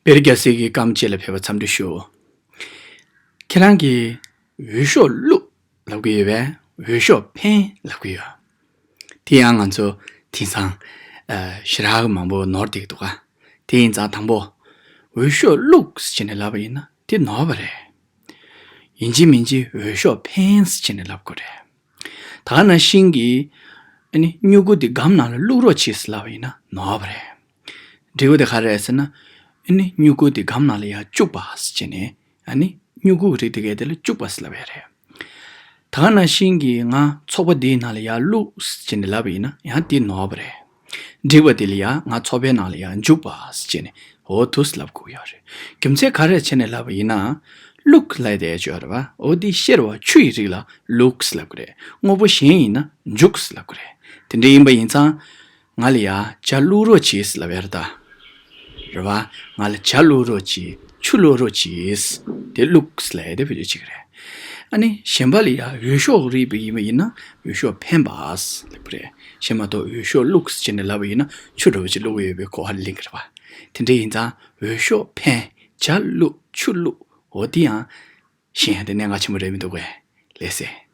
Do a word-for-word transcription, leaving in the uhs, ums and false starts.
བེ་རི་རྒྱལ་སྲས་ཀྱི་བཀའ་དྲིན་ལ་ཕེབས་པར་འཚམས་འདྲི་ཞུ། ཁྱེད་རང་གིས་འོས་ཤོག་བླུགས་ལབ་ཀྱི་ཡོད་པས། འོས་ཤོག་འཕེན་ལབ་ཀྱི་ཡོད། དེ་ཡང་ང་ཚོ་དེང་སང་ཨ་ཞེ་དྲག་མང་པོ་ནོར་བསྡད་ཀྱི་འདུག་ག་དེ་ཡིན་ཙང་དང་པོ། འོས་ཤོག་བླུགས་ཟེར་ནས་ལབ་པ་ཡིན་ན་དེ་ནོར་བ་རེད། ཡིན་གཅིག་མིན་གཅིག་འོས་ཤོག་འཕེན་ཟེར་ནས་ལབ་དགོས་རེད། ད་ག་ནང་བཞིན་གྱི་ཨ་ནི་སྨྱུ་གུ་དེ་སྒམ་ནང་ལ་བླུག་རོགས་གྱིས་ལབ་པ་ཡིན་ན་ནོར་བ་རེད། འགྲིག་པ་དེ་ག་རེ་རེད་ཟེར་ན། ཨ་ནི་སྨྱུ་གུ་དེ་སྒམ་ནང་ལ་ཡར་བཅུག་པ་ཟེར་བྱས་ནས། ཨ་ནི་སྨྱུ་གུ་རིགས་དེ་གའི་དེ་ལ་བཅུག་པ་ཟེར་ལབ་ཡ་རེད། ད་ག་ནང་བཞིན་གྱི་ང་ཚོགས་པ་འདིའི་ནང་ལ་ཡར་བླུགས་ཟེར་བྱས་ནས་ལབ་པ་ཡིན་ན་ཡང་དེ་ནོར་བ་རེད། འགྲིག་པ་དེ་ལ་ཡང་ང་ཚོགས་པའི་ནང་ལ་ཡར་འཇུག་པ་ཟེར་བྱས་ནས་འོ་དེ་ལབ་དགོས་ཡོད་རེད། རྒྱུ་མཚན་ག་རེ་བྱས་ནས་ལབ་པ་ཡིན་ན། བླུགས་ལབ་དེ་ཅོ་རེད་པ། འོ་དེ་གཤེར་བ་ཆུ་ཡི་རིགས་ལ་བླུགས་ལབ་དགོས་རེད། དངོས་པོ་གཞན་ཡིན་ན་འཇུག་ལབ་དགོས་རེད། དེ་འདྲ་ཡིན་པ་ཡིན་ཙང་། ང་ལ་ཡ་ཇ་བླུག་རོགས་གྱིས་ལབ་ཡ་རེད་ད། རེད་པ། ང་ལ་ཇ་བླུག་རོགས་གྱིས། ཆུ་བླུག་རོགས་གྱིས། དེ་བླུགས་ལབ་ཡ་དེ་བེད་སྤྱོད་བྱེད་ཀྱི་རེད། ཨ་ནི་གཞན་པ་ལ་ཡ་འོས་ཤོག་རིགས་པ་ཡིན་པ་ཡིན་ན་འོས་ཤོག་འཕེན་པ་ལབ་ཀྱི་རེད། གཞན་མ་གཏོགས་འོས་ཤོག་བླུགས་ཟེར་ནས་ལབ་པ་ཡིན་ན་ཆུ་འདྲ་པོ་ཅིག་བླུག་གི་ཡོད་པའི་གོ་བ་ལེན་གྱི་རེད་པ། དེ་འདྲ་ཡིན་ཙང་འོས་ཤོག་འཕེན། ཇ་བླུགས། ཆུ་བླུགས། འོ་དེ་ཡང་ཤེས་ཡ་དེ་གནད་འགག་ཆེན་པོ་རེད་མི་འདུག་གས། ལགས་སེ།